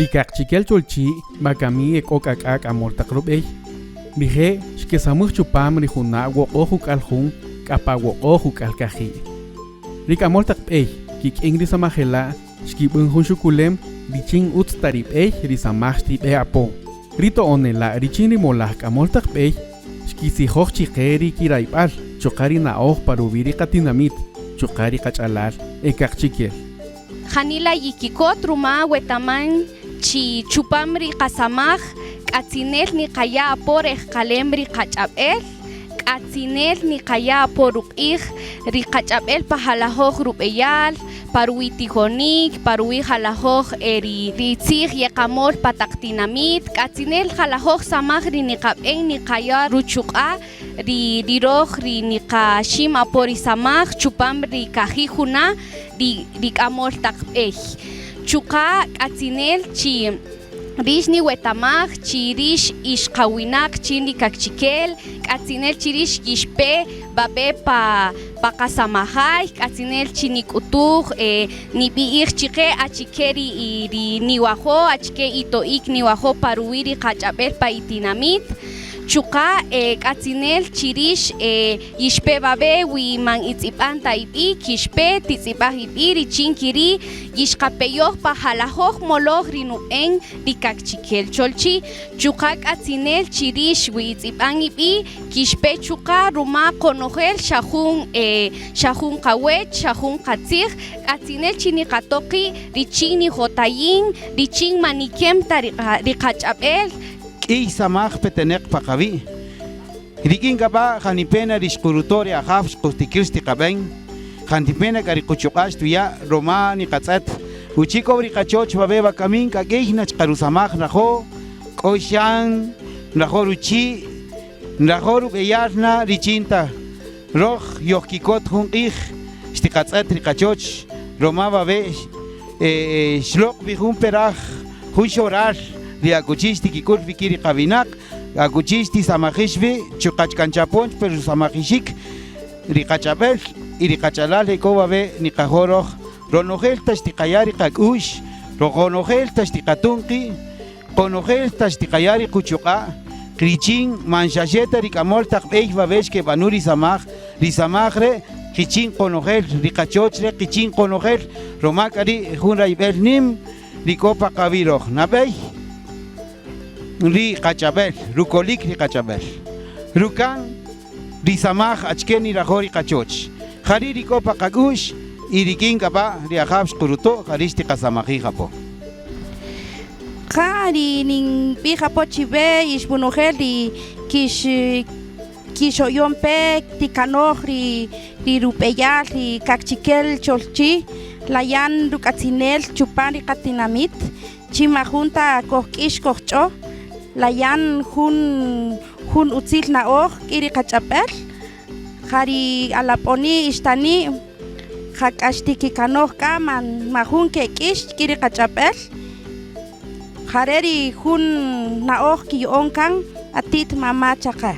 Ri Kaqchikel Cholchi' wakami e k'o k'ak'a' k'amöl taq rub'ey. Rije' xkesamäj chupam ri juna' woq'o' juk'al jun k'a pa woq'o' juk'al kaji'. Ri k'amöl taq b'ey kik'in ri samajela' xkib'än jun xukulem richin ütz ta ri b'ey ri samaj xtib'e apo. Ri to'onela' richin ri molaj k'amöl taq b'ey xkitzijoj chi qe ri kirayb'al chuqa' ri na'oj pa ruwi' ri qatinamit chuqa' ri qach'alal e kaqchikel. Janila yikikot ruma wetaman chi chupam ri qasamaj k'atzinel niqaya' apo rejqalem ri qach'ab'el, k'atzinel niqaya' apo ruq'ij ri qach'ab'el pa jalajoj rub'eyal, pa ruwi' tijonïk, pa ruwi' jalajoj ri tzij yeqamöl pa taq tinamït, k'atzinel jalajoj samaj ri niqab'en niqaya' ruchuq'a' Ri ri röj ri niqaxïm apo ri samaj chupam ri kaji' juna' ri ri k'amöl taq b'ey. Chuqa' k'atzinel chi rïx niwetamaj chi rïx ix qawinaq chin ri kakchikel, k'atzinel chi rïx yixpe wawe' pa pa qasamajay, k'atzinel chi nik'utuj nib'i'ij chiqe achike ri ri niwajo', achike ito'ik niwajo' pa ruwi' ri qach'ab'el pa itinamit. Chuqa' k'atzinel chi rïx yixpe wawe' wi man itz'ib'an ta ib'i', kixpe, titz'ib'aj ib'i' richin ki ri' yixqapeyoj pa jalajoj moloj ri nub'en ri Kaqchikel Cholchi'. Chuqa' k'atzinel chi rïx wi itz'ib'an ib'i', kixpe chuqa' ruma qonojel xa jun xa jun qawech, xa jun qatzij, k'atzinel chi niqato' qi' richin nijotayin, richin man nikem ta ri qach'ab'el. K'iy samaj peteneq pa qawi'. Rik'in k'a b'a' janipe' na ri xquruto' ri Ajaw xqujtikir xtiqab'en, janipe' na k'a ri quchuq'a' xtuya' roma niqatz'et. Uchi' k'o ri qachoch wawe' wakamin k'a k'iy na chqa rusamaj nrajo', k'o xan, nrajo' ruchi', nrajo' rub'eyal na richin ta roj yojkikot jun q'ij xtiqatz'et ri qachoch roma wawe' xloq' wi jun peraj Jun xoral ri akuchi xtikik'ul wi ki' ri qawinaq, akuchi xtisamajix wi chuqa' kan chapon pe rusamajixik ri qach'ab'el y ri qach'alal e k'o wawe' niqajo' roj, ronojel ta xtiqaya' ri qak'u'x, ronojel ta xtiqatun qi', qonojel ta xtiqaya' ri quchuq'a' richin man xa xe ta ri k'amöl taq b'ey wawe' xkeb'anu ri samaj, ri samaj re' qichin qonojel, ri qachoch re' qichin qonojel, ruma k'a ri' jun rayb'el nïm. Ri k'o pa qawi' röj. Nab'ey, ri qach'ab'äl, rukolik ri qach'ab'äl. Ruka'n, ri samaj achkë nirajo' ri qachoch. Ja ri' ri k'o pa qak'u'x y rik'in k'a b'a' ri Ajaw xqruto' ja ri' xtiqasamajij apo. Ja ri ninb'ij apo chiwe ixb'unojel ri kix kixoyon pe tikanoj ri ri rub'eyal ri Kaqchikel Cholchi layan ruk'atzinel chupan ri qatinamit chi majun ta kojk'ix kojch'o layan jun jun utzil na'oj k'i ri qach'ab'äl ja ri alab'oni' ixtani' ja k'a xtikikanoj k'a man majun kek'ix k'i ri qach'ab'äl ja re' ri jun na'oj kiya'on kan ati't mama' chaqe.